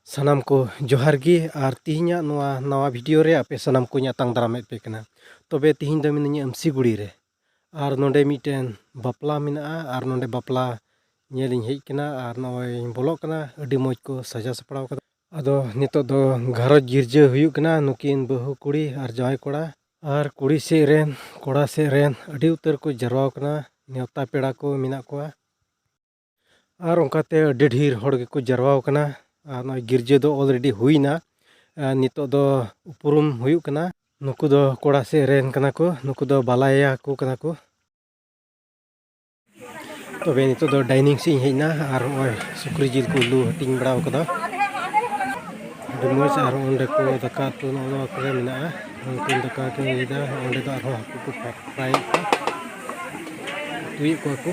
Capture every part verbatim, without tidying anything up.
ᱥᱟᱱᱟᱢ ᱠᱚ ᱡᱚᱦᱟᱨ ᱜᱮ, ᱟᱨ ᱛᱤᱦᱤᱧᱟᱜ ᱱᱚᱣᱟ ᱱᱟᱣᱟ ᱵᱷᱤᱰᱤᱭᱳ ᱨᱮ ᱟᱯᱮ ᱥᱟᱱᱟᱢ ᱠᱚᱧ ᱟᱛᱟᱝ ᱫᱟᱨᱟᱢᱮᱫ ᱯᱮ ᱠᱟᱱᱟ᱾ ᱛᱚᱵᱮ ᱛᱤᱦᱤᱧ ᱫᱚ ᱢᱤᱱᱟᱹᱧᱟ ᱟᱹᱢᱥᱤᱜᱩᱲᱤ ᱨᱮ, ᱟᱨ ᱱᱚᱰᱮ ᱢᱤᱫᱴᱮᱱ ᱵᱟᱯᱞᱟ ᱢᱮᱱᱟᱜᱼᱟ, ᱟᱨ ᱱᱚᱰᱮ ᱵᱟᱯᱞᱟ ᱧᱮᱞᱤᱧ ᱦᱮᱡ ᱠᱟᱱᱟ, ᱟᱨ ᱱᱚᱜᱼᱚᱭ ᱤᱧ ᱵᱚᱞᱚᱜ ᱠᱟᱱᱟ᱾ ᱟᱹᱰᱤ ᱢᱚᱡᱽ ᱠᱚ ᱥᱟᱡᱟᱣ ᱥᱟᱯᱲᱟᱣ ᱠᱟᱫᱟ᱾ ᱟᱫᱚ ᱱᱤᱛᱚᱜ ᱫᱚ ᱜᱷᱟᱨᱚᱸᱡᱽ ᱜᱤᱨᱡᱟᱹ ᱦᱩᱭᱩᱜ ᱠᱟᱱᱟ, ᱱᱩᱠᱤᱱ ᱵᱟᱹᱦᱩ ᱠᱩᱲᱤ ᱟᱨ ᱡᱟᱶᱟᱭ ᱠᱚᱲᱟ, ᱟᱨ ᱠᱩᱲᱤ ᱥᱮᱫ ᱨᱮᱱ, ᱠᱚᱲᱟ ᱥᱮᱫ ᱨᱮᱱ ᱟᱹᱰᱤ ᱩᱛᱟᱹᱨ ᱠᱚ ᱡᱟᱨᱣᱟ ᱠᱟᱱᱟ, ᱱᱮᱣᱛᱟ ᱯᱮᱲᱟ ᱠᱚ ᱢᱮᱱᱟᱜ ᱠᱚᱣᱟ᱾ ᱟᱨ ᱚᱱᱠᱟᱛᱮ ᱟᱹᱰᱤ ᱰᱷᱮᱨ ᱦᱚᱲ ᱜᱮᱠᱚ ᱡᱟᱨᱣᱟ ᱠᱟᱱᱟ᱾ ᱟᱨ ᱱᱚᱜᱼᱚᱭ ᱜᱤᱨᱡᱟᱹ ᱫᱚ already ᱦᱩᱭᱱᱟ᱾ ᱟᱨ ᱱᱤᱛᱚᱜ ᱫᱚ ᱩᱯᱨᱩᱢ ᱦᱩᱭᱩᱜ ᱠᱟᱱᱟ᱾ ᱱᱩᱠᱩ ᱫᱚ ᱠᱚᱲᱟ ᱥᱮᱫ ᱨᱮᱱ ᱠᱟᱱᱟ ᱠᱚ, ᱱᱩᱠᱩ ᱫᱚ ᱵᱟᱞᱟᱭᱟ ᱠᱚ ᱠᱟᱱᱟ ᱠᱚ᱾ ᱛᱚᱵᱮ ᱱᱤᱛᱚᱜ ᱫᱚ dining ᱥᱮᱫ ᱤᱧ ᱦᱮᱡ ᱮᱱᱟ, ᱟᱨ ᱱᱚᱜᱼᱚᱭ ᱥᱩᱠᱨᱤ ᱡᱤᱞ ᱠᱚ ᱞᱩ ᱦᱟᱹᱴᱤᱧ ᱵᱟᱲᱟᱣ ᱠᱟᱫᱟ᱾ ᱟᱹᱰᱤ ᱢᱚᱡᱽ᱾ ᱟᱨ ᱚᱸᱰᱮ ᱠᱚ ᱫᱟᱠᱟ ᱩᱛᱩ ᱱᱚᱜᱼᱚ ᱱᱚᱣᱟ ᱠᱚᱨᱮ ᱢᱮᱱᱟᱜᱼᱟ᱾ ᱩᱱᱠᱤᱱ ᱫᱟᱠᱟ ᱠᱤᱱ ᱤᱭᱟᱹᱭᱮᱫᱟ᱾ ᱚᱸᱰᱮ ᱫᱚ ᱟᱨᱦᱚᱸ ᱦᱟᱹᱠᱩ ᱠᱚ fry ᱮᱫ ᱠᱚᱣᱟ, ᱩᱛᱩᱭᱮᱫ ᱠᱚᱣᱟ ᱠᱚ᱾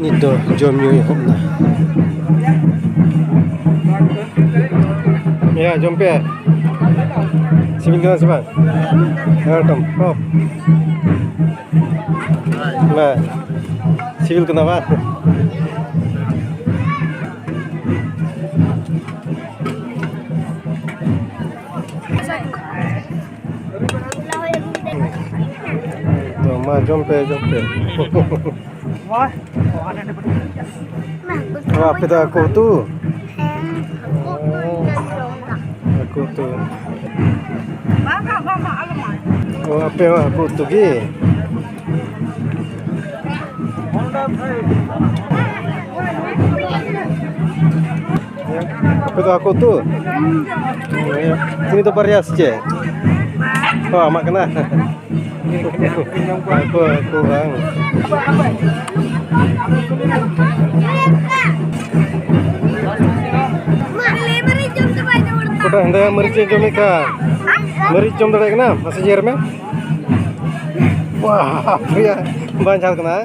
ᱱᱤᱛ ᱫᱚ ᱡᱚᱢ ᱧᱩ ᱮᱦᱚᱵ ᱮᱱᱟ᱾ ᱭᱟ, ᱡᱚᱢ ᱯᱮ᱾ ᱥᱤᱵᱤᱞ ᱠᱟᱱᱟ ᱥᱮ ᱵᱟᱝ? ᱮᱠᱫᱚᱢ top᱾ ᱵᱟᱝ, ᱥᱤᱵᱤᱞ ᱠᱟᱱᱟ ᱵᱟᱝ? ᱛᱚ, ᱢᱟ, ᱡᱚᱢ ᱯᱮ, ᱡᱚᱢ ᱯᱮ᱾ ᱚ, ᱟᱯᱮ ᱫᱚ ᱦᱟᱹᱠᱩ ᱩᱛᱩ? ᱦᱟᱹᱠᱩ ᱩᱛᱩ᱾ ᱚ, ᱟᱯᱮ ᱦᱚᱸ ᱦᱟᱹᱠᱩ ᱩᱛᱩ ᱜᱮ? ᱟᱯᱮ ᱫᱚ ᱦᱟᱹᱠᱩ ᱩᱛᱩ? ᱩᱱᱤ ᱫᱚ ᱵᱟᱨᱭᱟ ᱥᱮ ᱪᱮᱫ? ᱚ, ᱟᱢᱟᱜ ᱠᱟᱱᱟ? ᱦᱟᱹᱠᱩ, ᱦᱟᱹᱠᱩ ᱵᱟᱝ᱾ ᱚᱠᱟᱴᱟᱜ ᱦᱮᱸᱫᱮ ᱢᱟᱹᱨᱤᱪ ᱮ ᱡᱚᱢᱮᱫ ᱠᱟᱱ? ᱢᱟᱹᱨᱤᱪ ᱡᱚᱢ ᱫᱟᱲᱮᱭᱟᱜ ᱠᱟᱱᱟ? ᱢᱟᱥᱮ ᱧᱮᱞ ᱢᱮ᱾ ᱵᱟᱯ ᱨᱮ, ᱵᱟᱝ ᱡᱷᱟᱞ ᱠᱟᱱᱟ᱾